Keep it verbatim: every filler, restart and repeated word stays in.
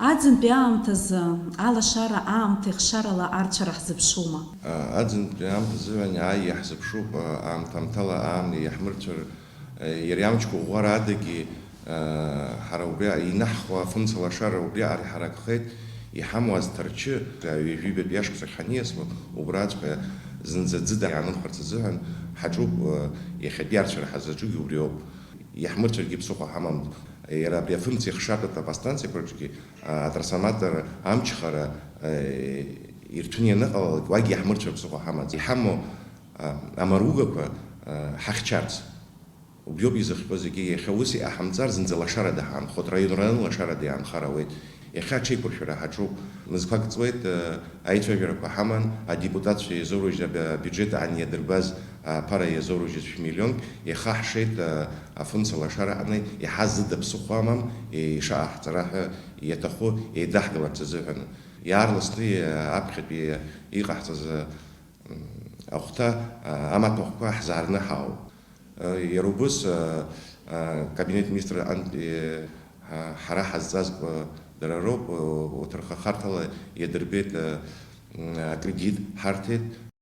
Аӡынтәи аамҭазы алашара аамҭа ихшарала арцәара ҳзыԥшума? Аӡынтәи аамҭа азыҳәан ааи иаҳзыԥшуп, аамҭа-аамҭала аамҭа иаҳмырцәар, иара иамчқәа ӷәӷәара адагьы, ҳара убри инаҳхуа афымца лашара убриаҟара иҳаракхеит, иҳамоу азҭарчы, ҩажәи ҩбатәи ашықәсахь ҳаниасуа, убраҵәҟьа зынӡа ӡыда иаанымхарц азыҳәан ҳаҿуп, иахьатәи арцәара ҳазаҿугьы убриоуп. Иаҳмырцәаргьы ԥсыхәа ҳамам. Иара абри афымца ихшартә атапостанциақәа рҿгьы, а, атрансформатор амчхара, э, ирҭәны ианыҟалалак, уагь иаҳмырцәар ԥсыхәа ҳамаӡам. Иҳамоу, а, амаругақәа, а, ҳахьчарц. Убриоуп изыхҟьо зегьы, иахьа ус иҟаҳамҵар, зынӡа лашарада ҳаанхоит, раионраны лашарада иаанхар ауеит. Иахьа аҽеиқәыршәара ҳаҿуп. Мызқәак ҵуеит, э, аицәажәарақәа ҳаман, адепутатцәа иазоурыжьыз аб-, абиуџьет аан иадырбаз, а, аԥара иазоурыжьыз шәмиллионк, иахаҳшеит, а, афымца лашара аҟны, иаҳа зыда ԥсыхәа амам, ишаҟаҳҵара ҳәа иаҭаху еидаҳкыларц азыҳәан. Иаарласны, а, аԥхьатәи иҟаҳҵаз, а, м, ахәҭа, а, амаҭәахәқәа ҳзаарны ҳаауп. Иара убыс, акабинет министр аҟынтә ҳара ҳазҵазкуа дара роуп, урҭ рхахарҭала иадырбеит, акредит ҳарҭеит.